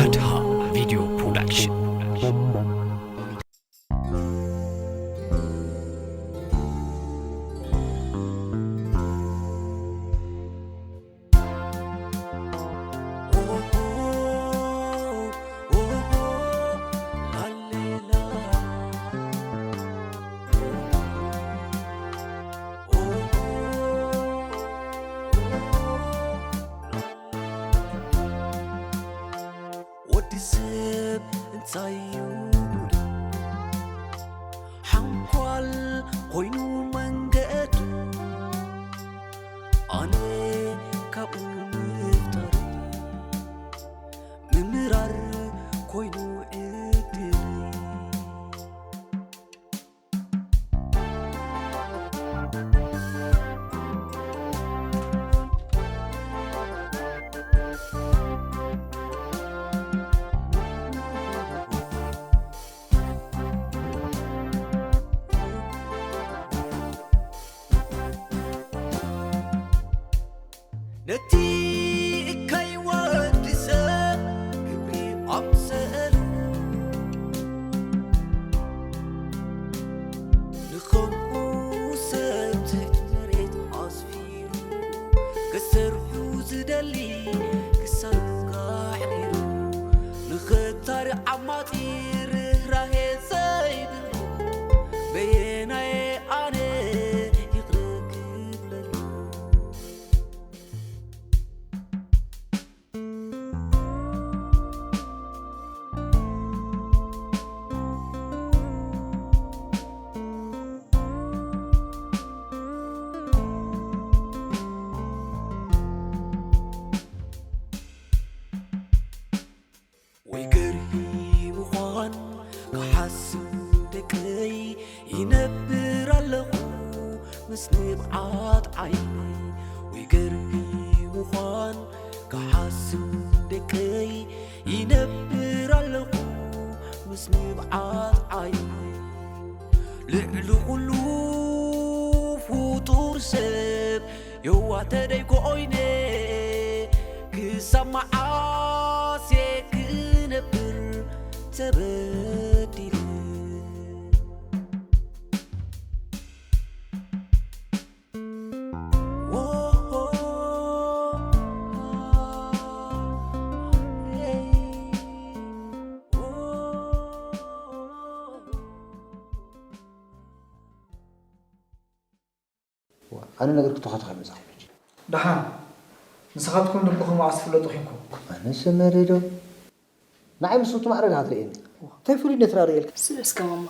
ኣድሃ ቪድዮ ፕሮዳክሽን። ወዲ ሰብ እንታይ እዩ ጉዱ? ሓንኳል ኮይኑ መንገዱ፣ ኣነ ካብኡ ምፍጣር ምምራር ኮይኑ ዕድል። ነቲ እከይ ወዲ ሰብ ግብሪ ኣምሰሉ፣ ንኸምኡ ሰብ ትሕቲ መሬት ኣስፊሩ፣ ክሰርሑ ዝደሊ ክሳዱ ኣሕሪሩ፣ ንኽታሪ ዓማጺ ርህራሄ ዘይብሉ፣ በየናየ ኣነ ይቕረ ክብለሉ? ወይ ገርሂ ምዃን ክሓስብ ደቀይ ይነብር ኣለኹ ምስ ንብዓት ዓይነይ። ወይ ገርሂ ምዃን ክሓስብ ደቀይ ይነብር ኣለኹ ምስ ንብዓት ዓይነይ። ልዕሊ ኩሉ ፍጡር ሰብ የዋህ ተደይ ኮይነ ክሳብ መዓስ እየ ክነብር ተበዲለ? ኣነ ነገር ክትኸተኸ መጻኹ። ደሓን ንስኻትኩም ልብኹም መዓስ ትፍለጡ ኪንኩም? ኣነ ሰመረ ዶ? ንዓይ ምስ እቲ ማዕረ ዲኻ ትርእየኒ? እንታይ ፍሉይ ነትራ ርእየልካ? ስለ እስከ ማማ።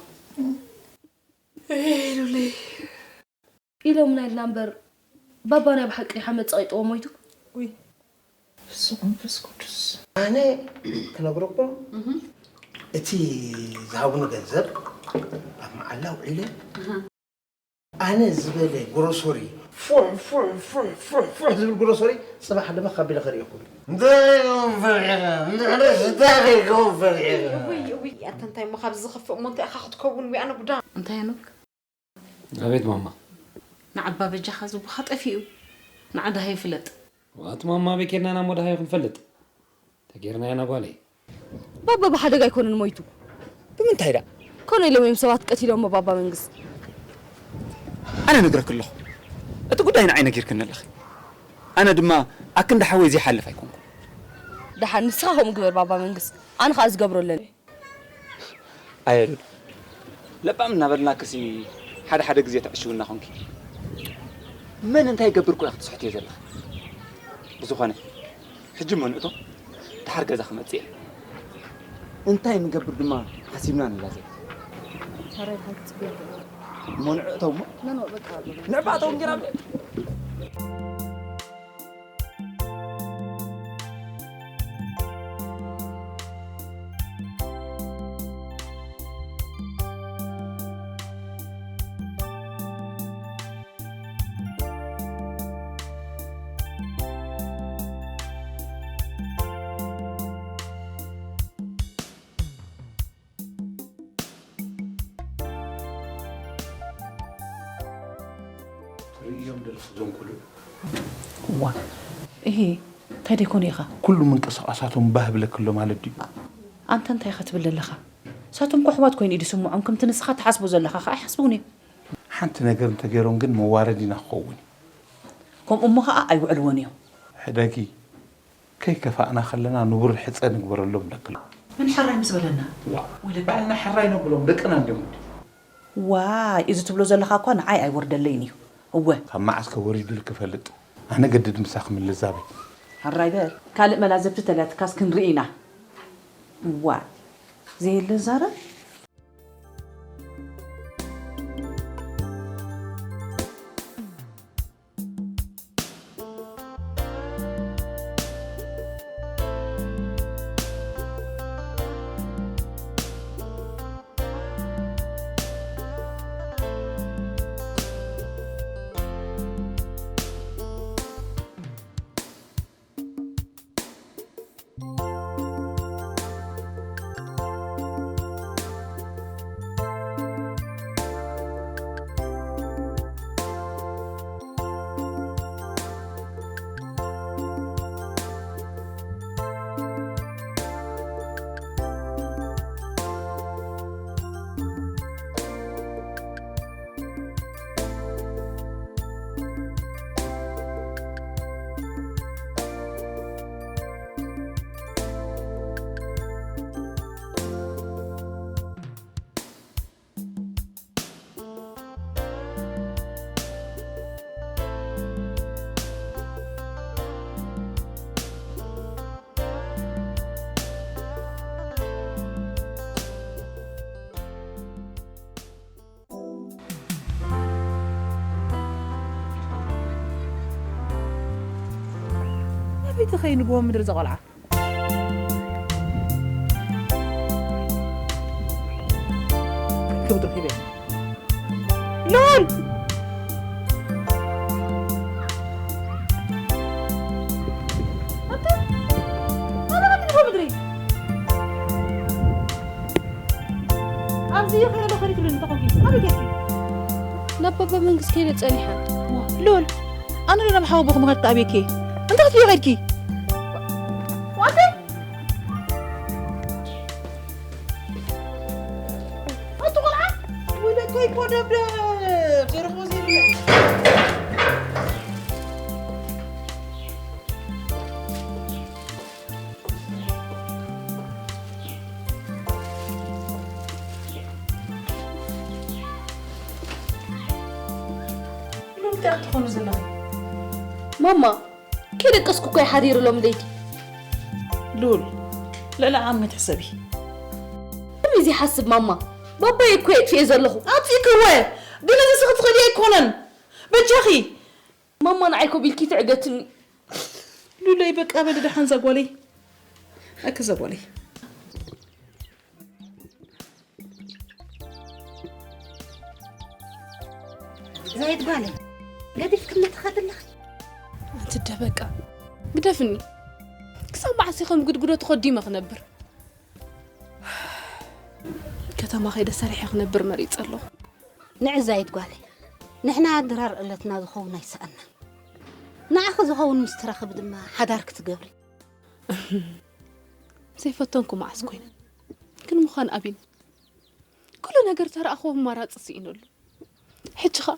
ሉለይ። ኢሎምና ኢልና እምበር፣ ባባ ናይ ብሓቂ ሓመድ ጸቒጥዎ ሞይቱ። ውይ፣ ፍጹም መንፈስ ቅዱስ። ኣነ ክነግረኩም፣ እቲ ዝሃቡኒ ገንዘብ ኣብ መዓላ ውዒለ፣ ኣነ ዝበለ ግሮሰሪ፣ ፉሕ፣ ፉሕ፣ ፉሕ፣ ፉሕ፣ ፉሕ ዝብል ግሮሰሪ፣ ጽባሕ ድማ ካቢለ ከርእየኩም። እንታይ ኢኹም ፈሪሕኻ? እንድሕርስ እንታይ ኢኹም ፈሪሕኻ? ውይ፣ ውይ፣ ኣታ እንታይ እሞ ካብዚ ዝኸፍእ እሞ እንታይ ኢኻ ክትከውን? ውይ፣ ኣነ ጉዳ። እንታይ ኣኖክ? ኣቤት ማማ። ንዓባ በጃኻ ዝቡኻ ጠፊኡ። ንዓ ደሃዩ ፍለጥ። ዋት ማማ፣ ኣበይ ኬድና ኢና እሞ ደሃዩ ክንፈልጥ? ተጌርና ኢና ጓለይ። ባባ ብሓደጋ ኣይኮነን ሞይቱ። ብምንታይ ደኣ? ኮነ ኢሎም እዮም ሰባት ቀቲሎሞ ባባ መንግስ። ኣነ ነግረኪ ኣለኹ። እቲ ጉዳይ ንዓይ ነጊርክኒ ኣለኺ። ኣነ ድማ ኣክንዲ ሓወይ ዘይሓልፍ ኣይኮንኩን። ደሓን ንስኻ ከምኡ ግበር ባባ መንግስ። ኣነ ኸኣ ዝገብሮ ኣለኒ። ኣየ ሉል፣ ለባም እናበልናክሲ ሓደ ሓደ ግዜ ተዕሽውና ኾንኪ። መን እንታይ ይገብር እኮ ኢኺ ትስሕትዮ ዘለኺ። ብዝኾነ፣ ሕጂ እሞ ንእቶ፣ ደሓር ገዛ ክመጽእ እየ። እንታይ ንገብር ድማ ሓሲብና ንላዘብ። ታራይ ሓንቲ ጽቡቅ እሞ ንዕእተው እሞ። ኖ፣ ኖ፣ በቃ። ንዕባተው እንጌራ። ርእዮም ደልኩ ዞም ኩሉ። እዋ፣ እሂ፣ እታ ከደይኮነ ኢኻ። ኩሉ ምንቅስቓሳቶም ባህ ብለክሎ ማለት ድዩ? ኣንተ እንታይ ኢኻ ትብል ዘለኻ? ንሳቶም እኮ ኣሕዋት ኮይኑ እዩ ዝስምዖም፣ ከምቲ ንስኻ ትሓስቦ ዘለኻ ኸኣ ኣይሓስቡን እዮም። ሓንቲ ነገር እንተገይሮም ግን መዋረዲና ክኸውን እዩ። ከምኡ እሞ ኸኣ ኣይውዕልዎን እዮም። ሕደጊ፣ ከይከፋእና ከለና ንቡር ሕጸ ንግበረሎም ለክሎ። ምን ሕራይ ምስ በለና? ዋ፣ ወይለ ባዕልና ሕራይ ነብሎም ደቅና እንዲዮም። ዋይ፣ እዚ ትብሎ ዘለኻ እኳ ንዓይ ኣይወርደለይን እዩ። እወ። ካብ መዓስ ከ ወሪዱልኪ ይፈልጥ? ኣነ ገድድ ምሳኺ ምልዛበይ። ሕራይ በል። ካልእ መላዘብቲ ተላትካስ ክንርኢ ኢና። ዋይ፣ ዘየለ ዛረብ። ኣበይ ተኸይኑ ብወ ምድሪ ዘቆልዓ? ክብዱ ሂበ። ሉል! ኣንተ፣ ኣንተ፣ ኣንተ፣ ምድሪ! ኣብዚ እዩ ከይደ ዶ ከሪትሉ እንተኾንኪ፣ ኣበይ ጌርኪ? ናብ ባባ መንግስቲ ከይደ ጸኒሓ። ሉል፣ ኣነ ዶ ናብ ሓወቦኹም ከድካ ኣበይ ከ? እንታይ ክትብዮ ከድኪ? ዋንተ? ኣቲ ቆልዓ፣ ወይለኮይ እኮ ደብደብ፣ ዘይረኽቦ ዘይብለ። ሉል፣ እንታይ ክትኾኑ ዘለኺ? ማማ፣ ከይደቀስኩ እኮ ይሓዲሩ ሎም ለይቲ። ሉል፣ ልዕሊ ዓቕሚ ትሕሰቢ። ከመይ ዘይሓስብ ማማ? ባባየ እኮ የጥፍኤ ዘለኹ። ኣጥፊእክወ፣ ግን እዚ ስኺ ትኽእልዮ ኣይኮነን። በጃኺ። ማማ፣ ንዓይ ኮብ ኢልኪ ትዕገትኒ። ሉለይ፣ በቃ በሊ ደሓን ዛጓለይ። ኣኪ ዛጓለይ። ዘይት ጓለይ፣ ገዲፍክኒ ትኸዲ ኣለኺ። ኣንቲ ደበቃ፣ ግደፍኒ። ክሳብ መዓስ ኢኸም ግድግዶ ተኸዲመ ክነብር? ከተማ ከይደ ሰሪሐ ክነብር መሪጸ ኣለኹ። ንዒ ዛይት ጓለይ፣ ንሕና ድራር ዕለትና ዝኸውን ኣይሰኣናን። ንዓኺ ዝኸውን ምስ ትረኽቢ ድማ ሓዳር ክትገብሪ። ዘይፈተንኩ መዓስ ኮይነ። ግን ምዃን ኣቢኒ። ኩሉ ነገር ተረኣኽዎ ኣማራጺ ስኢነሉ። ሕጂ ኸኣ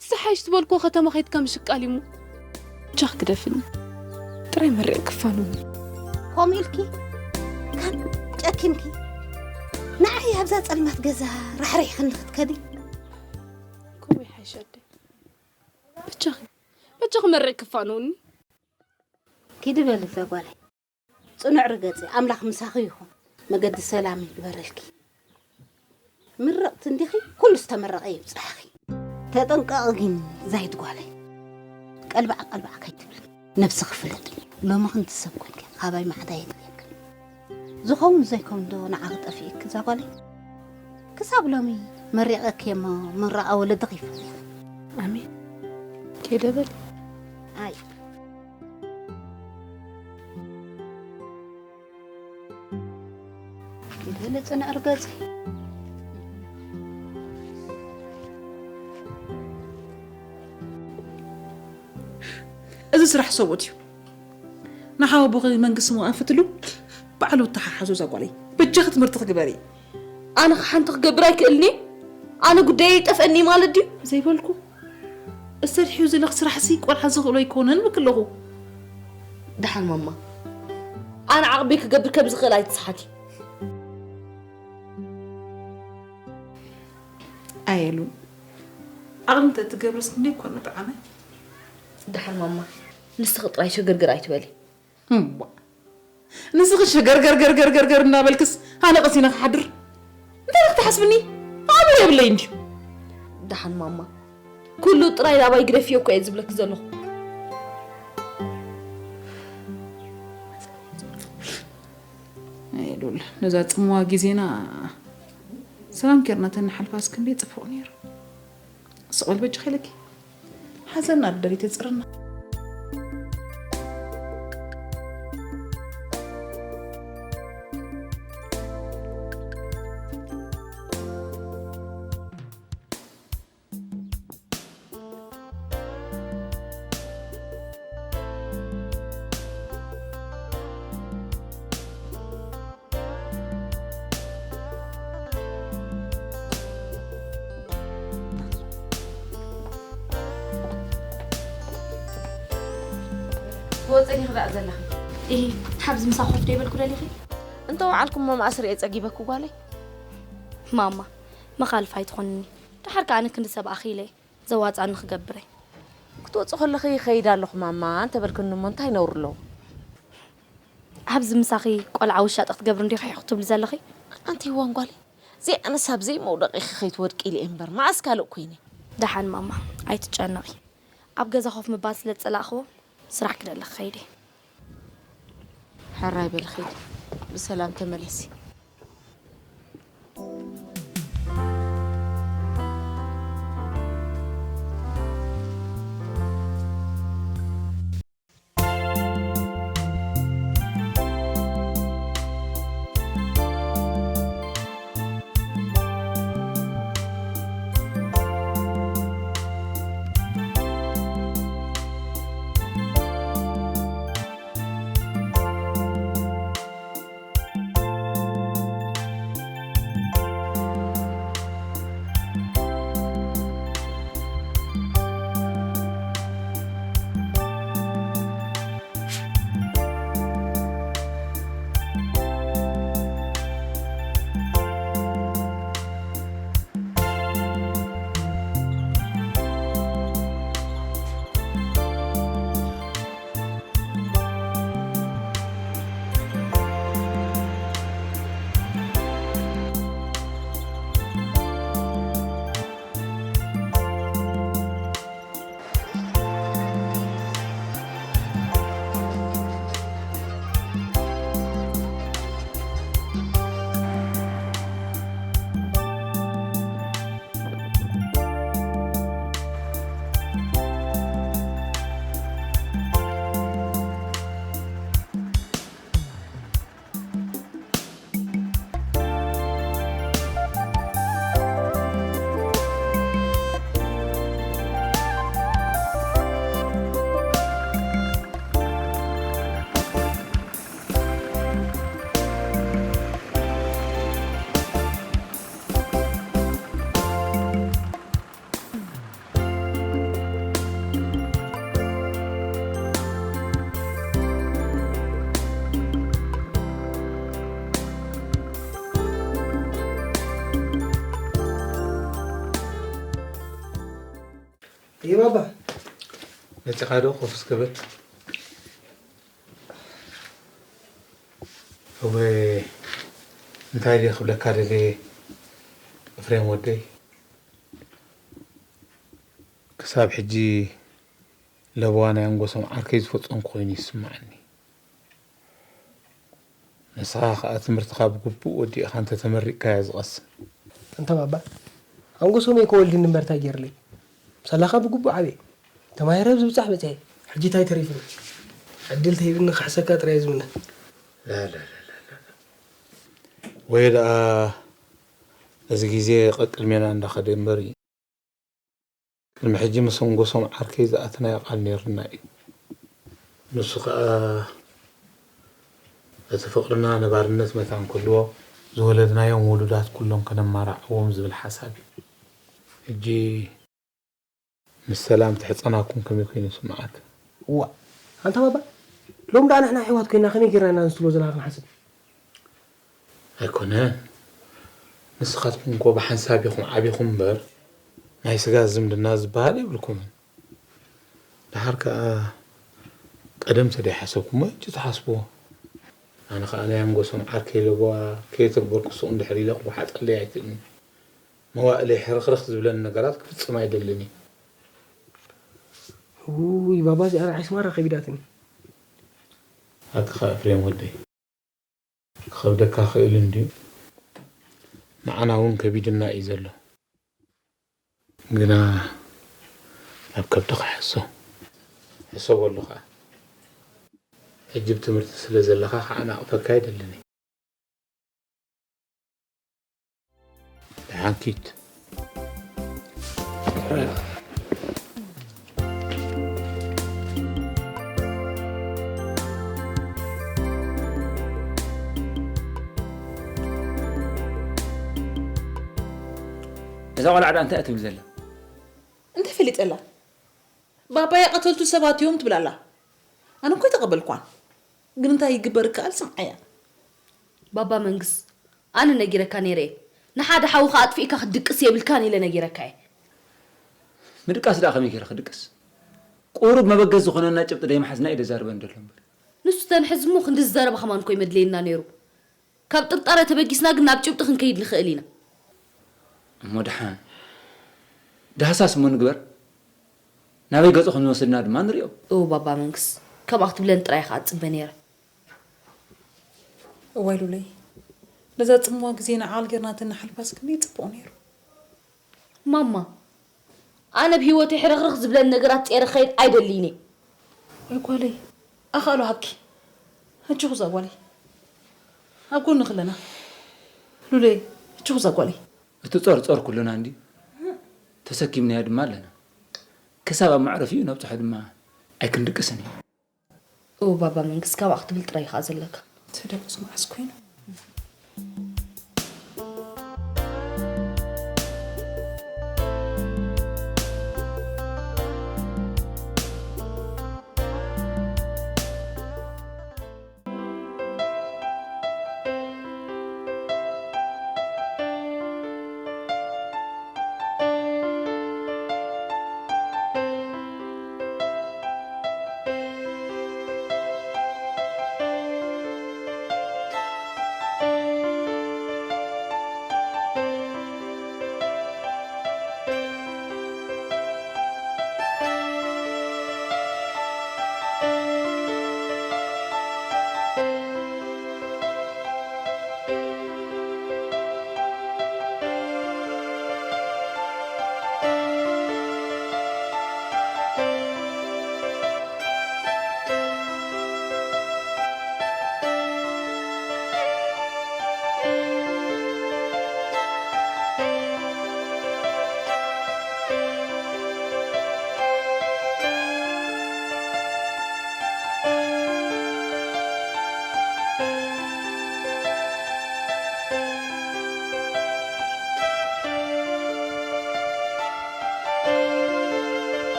ዝሓይሽ ዝበልክዎ ከተማ ከይድካ ምሽቃል እዩ እሞ። ጃኽ ግደፍኒ። ጥራይ መሪቕ ክፋኑኒ። ከምኡ ኢልኪ ካብ ጨኪንኪ ንዓይ ኣብዛ ጸልማት ገዛ ራሕሪሕክኒ ክትከዲ። ከምኡ ይሓይሽ ኣደይ። በጃኺ፣ በጃኺ መሪቕ ክፋኑኒ። ኪዲ በሊ እዛ ጓለይ። ጽኑዕ ርገጺ፣ ኣምላኽ ምሳኺ ይኹን። መገዲ ሰላም ይግበረልኪ። ምርቕቲ እንዲኺ፣ ኩሉ ዝተመረቐ ይብጽሓኺ። ተጠንቀቒ ግን ዛይድ ጓለይ። ቀልባዕ ቀልባዕ ከይትብሊ። ነብስኺ ፍለጢ። ሎሚ ክንዲ ሰብ ኮንኪ፣ ካባይ ማዕዳ የድልየኪ። ዝኸውን ዘይከውን ዶ ንዓኺ ጠፊእኪ እዛ ጓለይ? ክሳብ ሎሚ መሪቐኪ እሞ ምርቓ ወለድኺ ይፈልጥ። ኣሜን። ከይደ በሊ። ኣይ። ከይደ በሊ ጽንዕ ርገጺ። እዚ ስራሕ ሰብኡት እዩ። ንሓወቦኺ መንግስቲ ምውኣን ፍትሉ። ባዕሉ ተሓሓዞ እዛ ጓለይ። በጃኺ ትምህርትኺ ግበሪ። ኣነ ሓንቲ ክገብር ኣይክእልኒ? ኣነ ጉዳየይ ይጠፍአኒ ማለት ድዩ? ዘይበልኩ። እሰድሕዩ ዘለኺ ስራሕሲ ቆልዓ ዝኽእሎ ኣይኮነን ብክለኹ። ደሓን ማማ፣ ኣነ ዓቕቢ ክገብር ከም ዝኽእል ኣይትስሓቲ። ኣየሉን፣ ዓቕሊ እንተትገብርስ ክንደይ እኮ ምጠዓመ። ደሓን ማማ፣ ንስኺ ጥራይ ሸገርገር ኣይትበሊ። እምቧ፣ ንስኺ ሸገርገርገርገርገር እናበልክስ ኣነ ቀሲነ ክሓድር? እንታይ ኢኺ ትሓስብኒ? ኣእምሮ የብለይ እንድዩ። ደሓን ማማ፣ ኩሉ ጥራይ ናባይ ግደፍዮ እኮ እየ ዝብለኪ ዘለኹ። ኣየሉል፣ ነዛ ጽምዋ ግዜና ሰላም ጌርና ተንሓልፋስ ክንደይ ጽቡቕ ነይሩ። ስቕ በል በጃኺ ኢለኪ። ሓዘንና ደሊተ ጽርና። ወፀን ይኽዳእ ዘለኺ። እሂ፣ ሓብዚ ምሳ ኮፍ ዶ ይበልኩ ደሊኺ? እንተ ወዓልኩሞ መኣስር እየ ጸጊበኩ ጓለይ። ማማ፣ መኻልፍ ኣይትኾንኒ። ደሓር ከኣ ኣነ ክንዲ ሰብ ኣኺለ ዘዋፅኣኒ ክገብረ። ክትወፂ ከለኺ ይኸይድ ኣለኹ ማማ እንተበልክኒ እሞ እንታይ ነውሪ ኣለዎ? ኣብዚ ምሳኺ ቆልዓ ውሻጠ ክትገብሪ እንዲኺ ሕቕ ትብሊ ዘለኺ? ኣንቲ ይዋን ጓለይ፣ ዘይኣነስ ኣብ ዘይመውደቒኺ ከይትወድቂ ኢለ እየ እምበር፣ መኣስ ካልእ ኮይነ። ደሓን ማማ፣ ኣይትጨነቒ። ኣብ ገዛ ኮፍ ምባል ስለ ዝጸላእኽዎ፣ ስራሕ ክደሊ ክኸይድ እየ። ሕራይ በሊ ኺዲ፣ ብሰላም ተመለሲ። እየ ባባ። መጺኻ ዶ ኮፍ እስከ በል። እወ፣ እንታይ ድየ ክብለካ ደልየ፣ ኤፍሬም ወደይ? ክሳብ ሕጂ ለበዋ ናይ ኣንጎሶም ዓርከይ ዝፈጸምኩ ኮይኑ ይስምዓኒ። ንስኻ ኸኣ ትምህርትኻ ብግቡእ ወዲእኻ እንተተመሪቕካዮ ዝቐስን። እንተ ባባ፣ ኣንጎሶመይ ከወልድኒ እምበር እንታይ ገይርለይ? ሳላኻ ብግቡእ ዓብየ። ተማሂረ ኣብዚ ብጻሕ በጺሐ። ሕጂ እንታይ ተሪፉኒ? ዕድል ተሂብኒ ክሕሰካ ጥራይ እየ ዝምነ። ላላላላ። ወይ ደኣ እዚ ግዜ ቀቅድሜና እንዳኸደ እምበር እዩ። ቅድሚ ሕጂ ምስ ኣንጎሶም ዓርከይ ዝኣተናዮ ቃል ነይሩና እዩ። ንሱ ኸኣ እቲ ፍቕርና ነባርነት መታን ክህልዎ፣ ዝወለድናዮም ውሉዳት ኩሎም ከነማራዕዎም ዝብል ሓሳብ እዩ። ሕጂ ምስ ሰላም ትሕጸናኩም ከመይ ኮይኑ ይስምዓካ? እዋ፣ ኣንታ ባባ፣ ሎም ደኣ ንሕና ኣሕዋት ኮይና ከመይ ጌርና ኢና ንስትሎ ዘለና ክንሓስብ? ኣይኮነን። ንስኻትኩም እኮ ብሓንሳብ ኢኹም ዓቢኹም እምበር፣ ናይ ስጋ ዝምድና ዝበሃል የብልኩምን። ደሓር ከኣ ቀደም ተደይሓሰብኩሞ፣ ሕጂ ትሓስብዎ። ኣነ ከኣ ናይ ኣንጎሶም ዓርከይ ለበዋ ከየተግበርኩ ሱቕ እንድሕር ኢለ ክወሓጠለይ ኣይክእልን። መዋእለይ ሕርኽርኽ ዝብለኒ ነገራት ክፍጽም ኣይደልን እየ። ውይ፣ ባባ፣ እዚኣ ንዓይስ ማራ ከቢዳትኒ። ሓቅኻ ኤፍሬም ወደይ። ክኸብደካ ክእል እንድዩ። ንዓና እውን ከቢድና እዩ ዘሎ። ግና ናብ ከብድኻ ሕሶ። ሕሰበሉ ኸዓ። ሕጂ ብትምህርቲ ስለ ዘለኻ ከዓናቕፈካ ኣይደልን እየ። ደሓን ኪድ። እዛ ቆልዓ ደኣ እንታይ እያ ትብል ዘላ? እንታይ ፈሊጠላ? ባባያ ቀተልቱ ሰባት እዮም ትብል ኣላ። ኣነ እኮ ኣይተቐበልኳን። ግን እንታይ ይግበር ይከኣል? ስምዓያ። ባባ መንግስ፣ ኣነ ነጊረካ ነይረ እየ። ንሓደ ሓውኻ ኣጥፊእካ ክትድቅስ የብልካን ኢለ ነጊረካ እየ። ምድቃስ ደኣ ከመይ ገይረ ክድቅስ? ቁሩብ መበገስ ዝኾነና ጭብጢ ደይምሓዝና እዩ ደዛርበን ዘሎ እምበር። ንሱ ተንሕዝ እሞ ክንዲ ዝዛረባ ከማን እኮ ይመድለየና ነይሩ። ካብ ጥርጣረ ተበጊስና ግን ናብ ጭብጢ ክንከይድ ንኽእል ኢና። እሞ ደሓን ዳህሳስ እሞ ንግበር። ናበይ ገጹ ከም ዝወሰድና ድማ ንሪኦ። እው ባባ መንግስ፣ ከምኣ ክትብለኒ ጥራይ ኢኻ እጽበ ነይረ። እዋይ ሉለይ፣ ነዛ ጽምዋ ግዜ ንዓል ጌርና ተነሓልፋስ ክንደይ ጽቡቕ ነይሩ። ማማ፣ ኣነ ብህይወተይ ሕርኽርኽ ዝብለኒ ነገራት ጸይረ ክኸይድ ኣይደልይን እየ። ወይ ጓለይ፣ ኣኻእሎ ሃብኪ። ህጂ ኹዛ ጓለይ። ኣብ ጎንኺ ኣለና። ሉለይ፣ ህጂ ኹዛ ጓለይ። እቲ ጾር ጾር ኩሉና እንድዩ። ተሰኪምናዮ ድማ ኣለና። ክሳብ ኣብ መዕረፊኡ ነብጽሖ ድማ ኣይክንድቅስን እዩ። እው ባባ መንግስ፣ ካብኣ ክትብል ጥራይ ኢኻ ዘለካ። እቲ ደቅስ መዓስ ኮይኑ?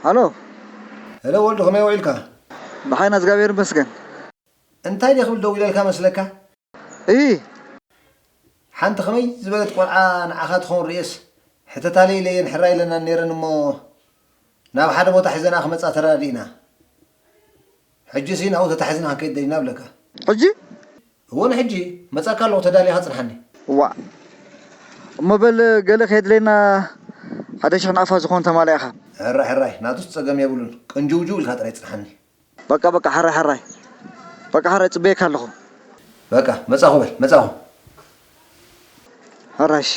ሃሎ። ሄሎ ወልዱ፣ ከመይ ውዒልካ? ብሓይና እግዚኣብሔር ይመስገን። እንታይ ድየ ክብል ደው ኢለልካ መስለካ? እይ። ሓንቲ ከመይ ዝበለት ቆልዓ ንዓኻ ትኸውን ርእየስ፣ ሕተታለይ ኢለየን ሕራይ ኢለናን ነይረን እሞ፣ ናብ ሓደ ቦታ ሒዘንኣ ክመጻ ተረዳዲእና። ሕጂሲ ናብኡ ተታሒዝና ክንከይድ ደሊና እብለካ። ሕጂ? እወ፣ ንሕጂ መጻካ ኣለኹ፣ ተዳሊኻ ጽንሓኒ። ዋእ። እሞ በል፣ ገለ ከየድለየና ሓደ ሽሕ ናቕፋ ዝኾን ተማሊእኻ። ሕራይ፣ ሕራይ፣ ናቱስ ጸገም የብሉን። ቅንጅውጅው ኢልካ ጥራይ ጽንሓኒ። በቃ፣ በቃ፣ ሕራይ፣ ሕራይ። በቃ፣ ሕራይ፣ ጽበየካ ኣለኹ። በቃ፣ መጻኹ በል፣ መጻኹ። ሕራይ፣ እሺ።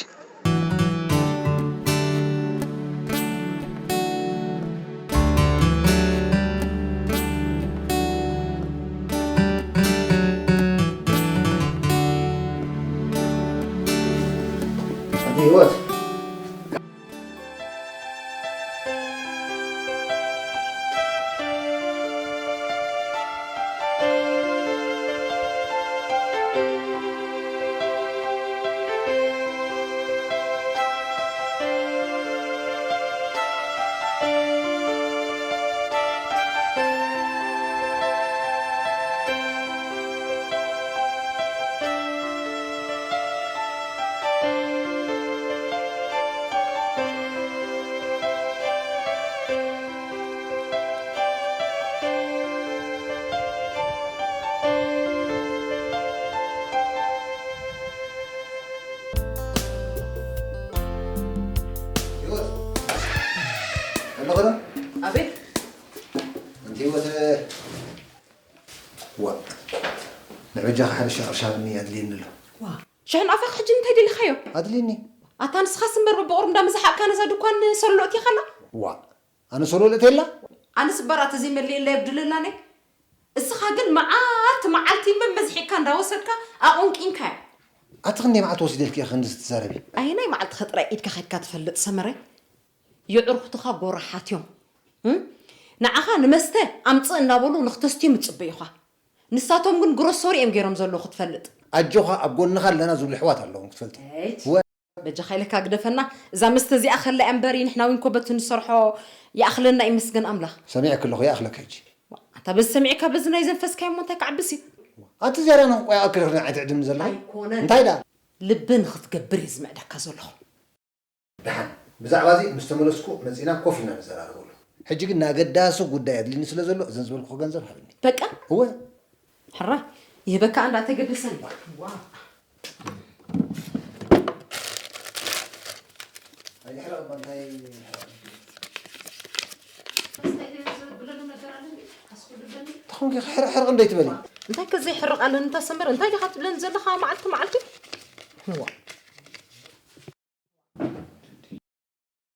ኣለኹ ዶ? ኣቤት። እንቲ ወደ ዋ ንበጃኻ ሓደ ሺሕ ቅርሺ ሃብኒ ኣድልየኒ ኣሎ። ዋ ሽሕን ኣፈክ ሕጂ እንታይ ደሊኻዮ? ኣድልየኒ። ኣታ ንስኻስ እምበር በብቑሩብ እንዳመዛሓቕካ ነዛ ድኳን ሰሎሎ እቲኻላ። ዋ ኣነ ሰሎሎ እትየላ? ኣነስ እምበር ኣተ ዘይመልየላ የብድለላን እየ። እስኻ ግን መዓልቲ መዓልቲ እምበር መዝሒቕካ እንዳወሰድካ ኣቖንቂንካዮ። ኣቲ ክንደይ መዓልቲ ወሲደልኪ እየ ክንድዚ ትዛረቢ? ኣየናይ መዓልትኸ ጥራይ ኢድካ ከድካ ትፈልጥ ሰመረ? የዕሩኽትኻ ጎራሓት እዮም። እም? ንዓኻ ንመስተ ኣምጽእ እናበሉ ንኽተስትዮም ይጽበዩኻ። ንሳቶም ግን ግሮሶሪ እዮም ገይሮም ዘለዉ ክትፈልጥ። ኣጆኻ ኣብ ጎንኻ ኣለና ዝብሉ ኣሕዋት ኣለዎም ክትፈልጥ። እች። ወ- በጃኻ ኢለካ ግደፈና። እዛ መስተ እዚኣ ከላ እያ እምበሪ ንሕና እውን ኮ በቲ ንሰርሖ ይኣኽለና ይመስገን ኣምላኽ። ሰሚዐኪ ኣለኹ ይኣኽለኪ ሕጂ። ኣንታ በዚ ሰሚዕካ በዚ ናይ ዘንፈስካዮ እሞ እንታይ ክዓብስ እዩ? ኣቲ ዝያዳ ንኽቆያቕ ክርክርና ኣይትዕድምኒ ዘለኺ? ኣይኮነን። እንታይ ደኣ? ልቢ ንኽትገብር እየ ዝምዕደካ ዘለኹ። ደሓን ብዛዕባ እዚ ምስ ተመለስኩ መጺና ኮፍ ኢልና ንዘራረበሉ። ሕጂ ግን ናገዳሲ ጉዳይ ኣድልኒ ስለ ዘሎ እዘን ዝበልኩ ገንዘብ ሃብኒ። በቃ እወ። ሕራይ ይህበካ እንዳ ተገደሰኒ። ዋ ኣይሕረቕ እባ እንታይ ይሕረቕ? ተኾንኪ ሕርቕ ሕርቕ እንዶ ኣይትበሊ። እንታይ ከዘይሕርቕ ኣለኒ እንታ ሰመረ እንታይ ዲኻ ትብለኒ ዘለኻ መዓልቲ መዓልቲ? ዋ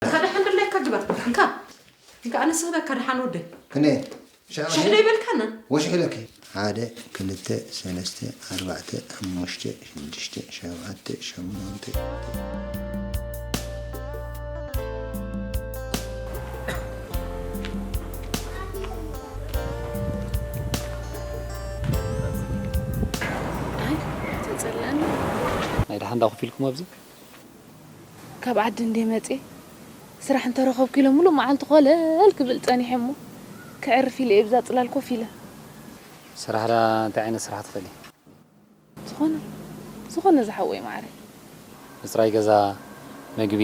ካደሓን ድላይካ ግበር። እንካ እንካ ኣነ ስህበካ ደሓን ወደይ። ክንደይ? ሽሕ ሽሕ ዶ ይበልካና? ወሽሕ ኢለኪ። ሓደ ክልተ ሰለስተ ኣርባዕተ ሓሙሽተ ሽዱሽተ ሸውዓተ ሸሞንተ። ኣይ ተጸላኒ። ናይ ደሓን ዳ ኮፍ ኢልኩም ኣብዚ? ካብ ዓዲ እንዴ መጽየ ስራሕ እንተረኸብኩ ኢለ ሙሉእ መዓልቲ ኮለል ክብል ጸኒሐ እሞ፣ ከዕርፍ ኢለ እየ ብዛ ጽላል ኮፍ ኢለ። ስራሕ ደኣ እንታይ ዓይነት ስራሕ ትኽእሊ? ዝኾነ፣ ዝኾነ ዝሓወይ ማዕረ። ምጽራይ ገዛ፣ መግቢ፣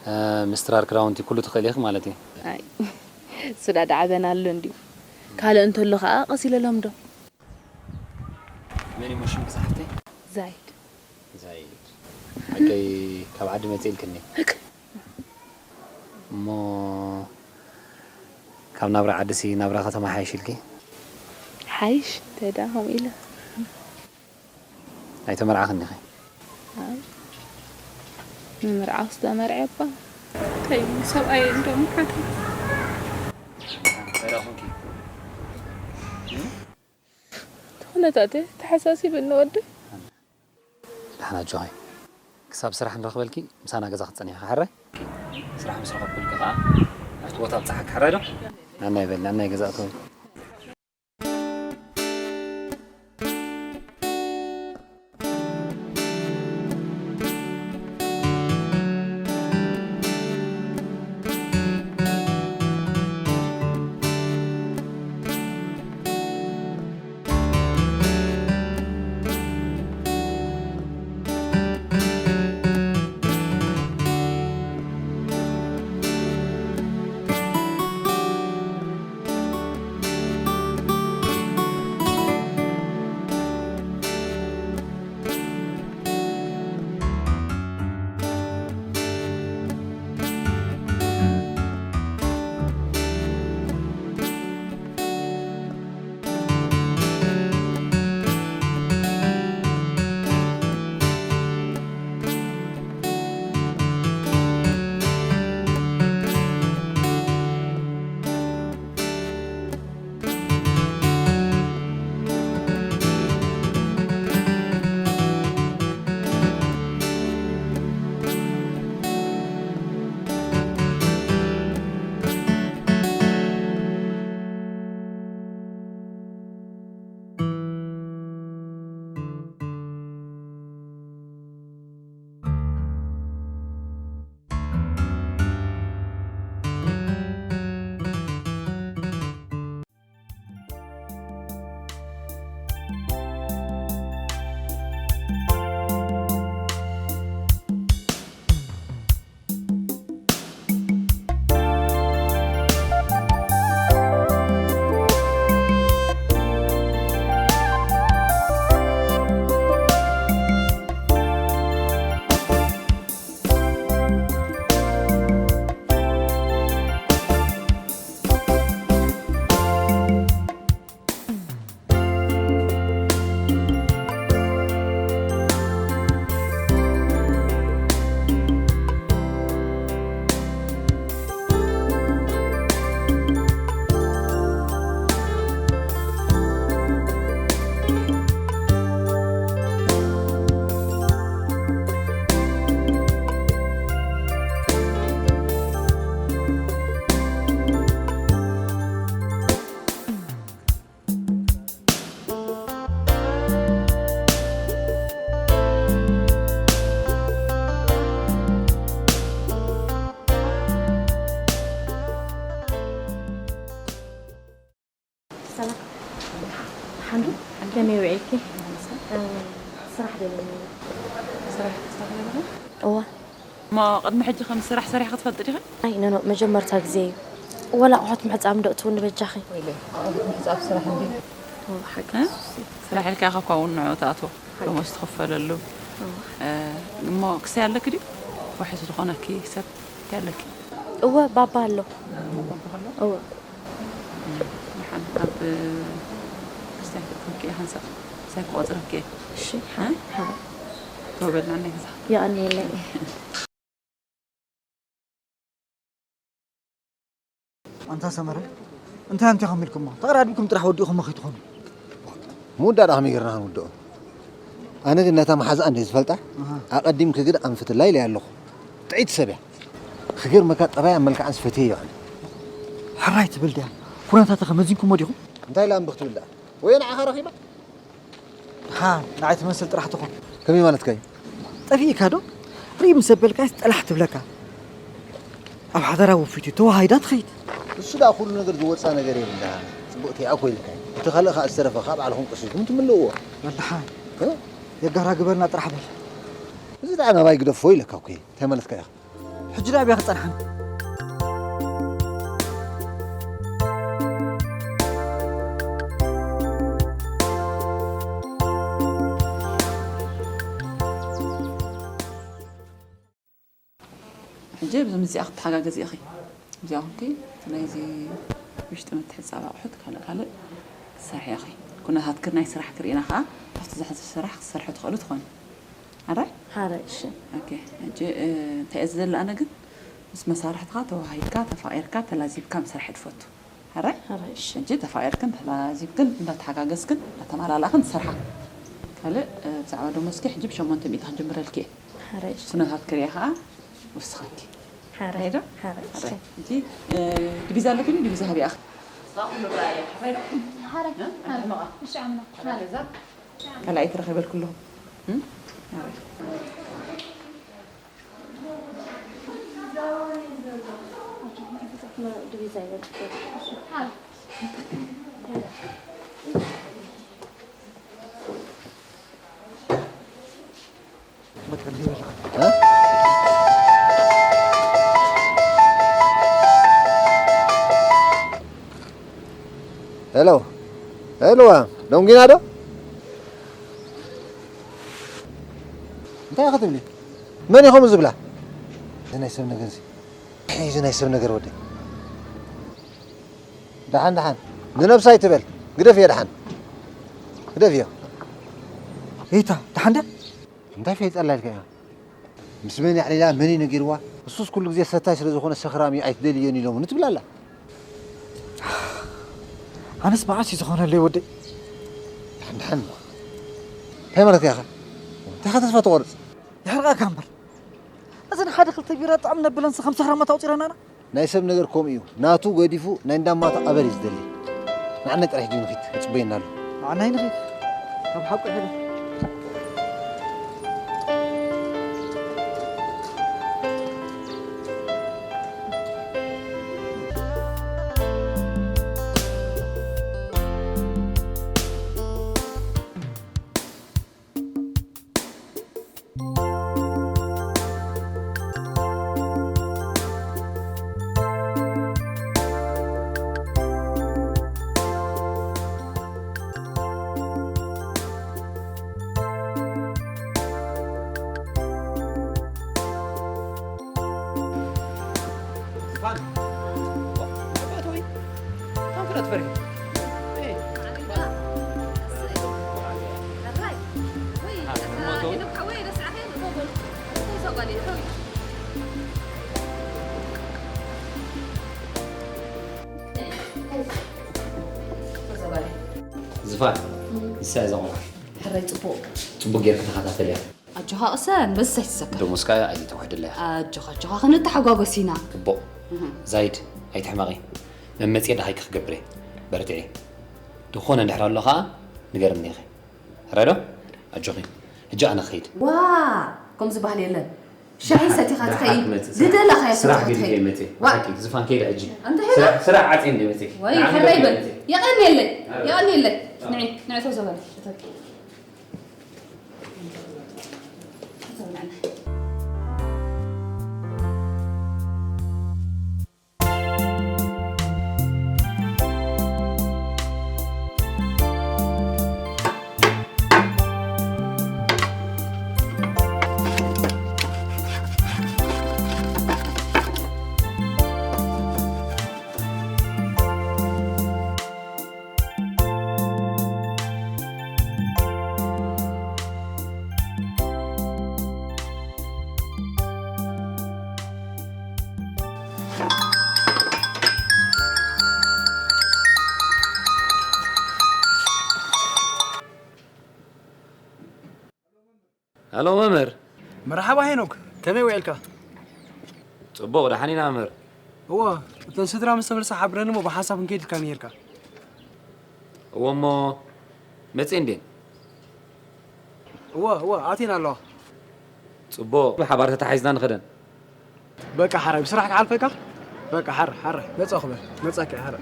እ፣ ምስትራር ክዳውንቲ ኩሉ ትኽእሊ ኢኺ ማለት እዩ። ኣይ፣ እሱ ዳ ደዓበና ኣሎ እንድዩ። ካልእ እንተሎ ኸኣ ቀስ ኢለ ለምዶ። መን እዩ ሽምኪ ዝሓፍተይ? ዛይድ። ዛይድ። ሓቀይ ካብ ዓዲ መጽእ ኢልክኒ። እክ። እሞ ካብ ናብራ ዓድሲ ናብራ ከተማ ሓይሽ ኢልኪ? ሓይሽ፣ እንታይ ደኣ ከምኡ ኢለ። ኣይተመርዓኽን ኢኺ? ኣይ፣ ንምርዓውስ ተመርዐ እባ። እንታይ እዩ ሰብኣይ እንዶ ምሓታ? እንታይ ደኣ ኾንኪ? እቲ ኩነታተ ተሓሳሲብኒ ወደይ። ደሓን ኣጆኺ። ክሳብ ስራሕ ንረኽበልኪ ምሳና ገዛ ክትጸንሒ ኢኺ፣ ሕራይ? ስራሕ ምስ ረኸብኩልኪ ከኣ ኣብቲ ቦታ ኣብጽሓኪ፣ ሕራይ ዶ? ናናይ በሊ፣ ናናይ ገዛ እተዊ። ከመይ ውዒልኪ? ስራሕ ደለኒ። ስራሕ ትሰርሒ ዘለኺ? እዋ። እሞ ቅድሚ ሕጂ ከም ስራሕ ሰሪሕኺ ትፈልጢ ዲኺ? ኣይ፣ ኖ፣ ኖ፣ መጀመርታ ግዜ እዩ። ወላ ኣቑሑት ምሕጻብ እንዶ እትውኒ በጃኺ። ወይለይ፣ ኣቑሑት ምሕጻብ ስራሕ እንድዩ። እዋ፣ ሓቂ። እ? ስራሕ ኢልካ ኢኻ እኳ እውን ንዑ ትኣትዎ። ሓቂ። ደሞዝ ትኽፈለሉ። እዋ። እ፣ እሞ ክሳይ ኣለኪ ድዩ? ዋሕስ ዝኾነኪ ሰብ እንታይ ኣለኪ? እወ፣ ባባ ኣሎ። ባባ ኣሎ? እወ። ደሓን ኣብ ክርስትያን ክትረክብኪ እየ ሓንሳብ። ሳይ ክቆጽረኪ እየ። እሺ። እ? ሃ። ተወበልና ናይ ገዛ። የቐንየለይ። ኣንታ ሰመረ፣ እንታይ ኣንቲኹም ኢልኩሞ? ተቐዳዲምኩም ጥራሕ ወዲእኹሞ ከይትኾኑ። ምውዳእ ደኣ ከመይ ጌርና ክንውድኦ? ኣነ ግን ነታ መሓዛኣ እንደ ዝፈልጣ፣ ኣሃ። ኣቐዲምኪ ግን ኣንፍትላ ኢለያ ኣለኹ። ጥዕይቲ ሰብ እያ። ክገርመካ፣ ጠባያን መልክዓንስ ፈትየዮ ኣነ። ሕራይ ትብል ድያ? ኩነታታ ከ መዚንኩሞ ዲኹም? እንታይ ኢላ እምቢ ክትብል ደኣ? ወይ ንዓኻ ረኺባ? ደሓን ንዓይ ትመስል ጥራሕ ትኹን። ከመይ ማለትካ እዩ? ጠፊእካ ዶ? ርኢ ምስ ኣበልካስ ጠላሕ ትብለካ። ኣብ ሓደራ ወፊቱ ተዋሃሂዳ ትኸይድ። እሱ ደኣ ኩሉ ነገር ዝወጻ ነገር የብልካ። ጽቡቕ እቲኣ እኮ ኢልካ። እቲ ካልእ ከኣ ዝተረፈ ከኣ ባዕልኹም ቀሲስኩም ትምልእዎ። በል ደሓን። እ? የጋራግበልና ጥራሕ በል። እዚ ደኣ ናባይ ግደፎ ኢለካ እኮ እየ። እንታይ ማለትካ ኢኻ? ሕጂ ደኣ ኣበይ ክጸንሓን? ሕጂ ኣብዚ ምዚኣ ክትተሓጋገዚ ኢኺ። እዚኣ ኮንኪ እቲ ናይዚ ውሽጢ ምትሕጻብ ኣቑሑት ካልእ ካልእ ክትሰርሒ ኢኺ። ኩነታትኪ ናይ ስራሕኪ ርኢና ከኣ ኣብቲ ዝሕዚ ስራሕ ክትሰርሒ ትኽእሉ ትኾኒ። ሓራይ? ሓራይ፣ እሺ። ኦኬ፣ ሕጂ፣ እ፣ እንታይ እየ ዝደሊ ኣነ ግን፣ ምስ መሳርሕትኻ ተወሃሂድካ፣ ተፋቒርካ፣ ተላዚብካ ምስራሕ እየ ዝፈቱ። ሓራይ? ሓራይ፣ እሺ። ሕጂ ተፋቒርክን ተላዚብክን፣ እንዳተሓጋገዝክን፣ እንዳተመላላእክን ትሰርሓ። ካልእ፣ እ፣ ብዛዕባ ደሞዝኪ ሕጂ ብሸሞንተ ሚእቲ ክጅምረልኪ እየ። ሓራይ፣ እሺ። ኩነታት ክሪኣ ኸኣ ወስኸኪ። ሓራይ፣ ዶ? ሓራይ፣ እሺ። ሓራይ። ሕጂ፣ እ፣ ዲቪዛ ኣለኪ ድዩ? ዲቪዛ ሃቢኣኺ። ሓራይ፣ እ? ሓራይ። እሺ፣ ኣምና። ሓራይ፣ እዛ ካልኣይቲ ረኺበልኩ ኣለኹ። እም? ሄሎ፣ ሄሎ፣ ደንጒና ዶ? እንታይ ኢኺ ትብሊ? መን ኢኹም ዝብላ? እዚ ናይ ሰብ ነገር እዚ። እዚ ናይ ሰብ ነገር ወደይ። ደሓን፣ ደሓን። ንነብሳ ኣይትበል። ግደፍዮ ደሓን። ግደፍዮ። እታ፣ ደሓን ደ? እንታይ ፈይጠላ ኢልካ ኢኻ? ምስ መን ኣዕሊላ፣ መን እዩ ነጊርዋ? እሱስ ኩሉ ግዜ ሰታይ ስለ ዝኾነ ሰኽራም እዩ፣ ኣይትደልዮን ኢሎምኒ ትብል ኣላ። ኣነስ መዓስ እዩ ዝኾነለይ ወደይ? ደሓን፣ ደሓን። እንታይ ማለት ኢኻ? እንታይ ኢኻ ተስፋ ትቖርጽ? የሕርቐካ እምበር። እዘን ሓደ ክልተ ቢራ ጥዕም ነብለን፣ ስ-፣ ከም ሰኽራማት ኣውጺረናና። ናይ ሰብ ነገር ከምኡ እዩ። ናቱ ገዲፉ ናይ እንዳማቱ ኣበር እዩ ዝደሊ። ንዓናይ ጥራሕ ሂጂ ንኺድ፣ ይጽበየና ኣሎ። ንዓናይ ንኺድ። ካብ ሓቁ ይሕደር። ዝፋን። ኣባቶይ። ታንክረት ፈሪ። ዝፋን፣ ንሳ እዛ ቆልዓ። ሕራይ ጽቡቕ። ጽቡቕ ጌርኪ ተኸታተልያ። ኣጆኻ ቅሰን፣ በዚ ኣይትሰከፍ። ደሞዝካ ኣይተውሕድለያ። ኣጆኻ፣ ኣጆኻ፣ ክንተሓጓጎስ ኢና። ጽቡቕ። እህ። ዛይድ፣ ኣይትሕመቒ። መመጽየ ደሃይኪ ክገብር እየ። በርትዒ። ዝኾነ እንድሕር ኣሎ ኸኣ ንገርኒ ኢኺ። ሕራይ ዶ? ኣጆኺ። ሕጂ ኣነ ክኸይድ። ዋ! ከምኡ ዝበሃል የለን። ሻሂ ደሓን፣ ሰቲኻ ደሓን ትኸይድ። ክመጽእ፣ ስራሕ፣ ዝደለኻዮ ስራሕ ሰቲኻ ገዲፈ ትኸይድ። እየ መጽእ። ዋ! ብሓቂ፣ ዝፋን ከይደ ሕጂ። ኣንተ ሄሎ። ስራሕ፣ ስራሕ ዓጽየ እንደ መጽእ። ወይ፣ ንዓኺ ሕራይ ገዲፈ በል። እየ መጽእ። የቐንየለይ። ኣረ። የቐንየለይ። ንዒ ንዕቶ ዘበል እቶኪ። ሄሎ መምህር። መርሓባ ሄኖክ፣ ከመይ ውዒልካ? ጽቡቕ፣ ደሓን ኢና መምህር። እወ፣ እተን ስድራ ምስ ተመልሳ ሓብረኒ እሞ ብሓንሳብ ክንከይድ ኢልካ ነይርካ። እወ እሞ መጺኤ እንዴን? እወ፣ እወ፣ ኣትየን ኣለዋ። ጽቡቕ፣ ብሓባር ተታሒዝና ንኸደን። በቃ ሓራይ ብስራሕ ክሓልፈካ። በቃ ሓር ሓር መጻ ክበል መጻ ከ ሓር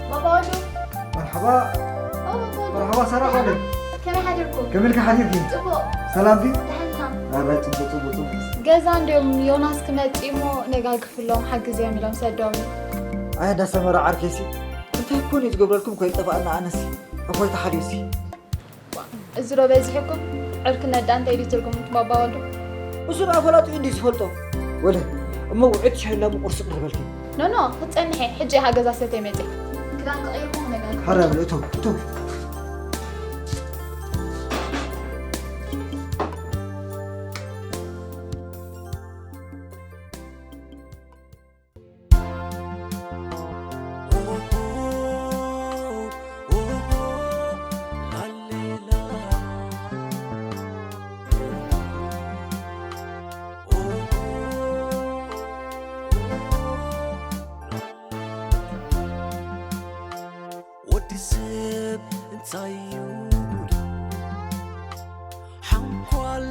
ባባ ወዱ መርሓባ ኦ፣ ባባ ወዱ። መርሓባ ሳራ ጓለይ። ከመይ ሓዲርኩም? ከመይ ኢልካ ሓዲርኪ? ጽቡቕ ሰላም ድዩ? ደሓንካ? ኣረ ጽቡቕ ጽቡቕ ጽቡቕ። ገዛ እንዲኦም ዮናስ ክመጽእ እሞ ነጋግፍሎም ሓግዝዮም ኢሎም ሰዶም። ኣይ እንዳ ሰመራ ዓርከይሲ እንታይ ኮን እዩ ዝገብረልኩም ኮይን ጠፋእና ኣነሲ ኣፎይ ተሓልዩሲ። እዚ ዶ በዚሕኩም? ዕርክነት ዳ እንታይ ድዩ ትርጉሙ ባባ ወዱ? እሱ ደኣ ፈላጡ እንዲ ዝፈልጦ። ወለ እሞ ውዕድ ሻሂ ላሙ ቁርሲ ቅርበልኪ። ኖ ኖ ክትጸንሐ ሕጂ እያ ገዛ ሰተይ መጽእ። ክዳን ቀይርኩም ነጋግፍ። ሓራ ብለ እቶ እቶ። ወዲ ሰብ እንታይ እዩ ሓንኳል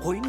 ኮይኑ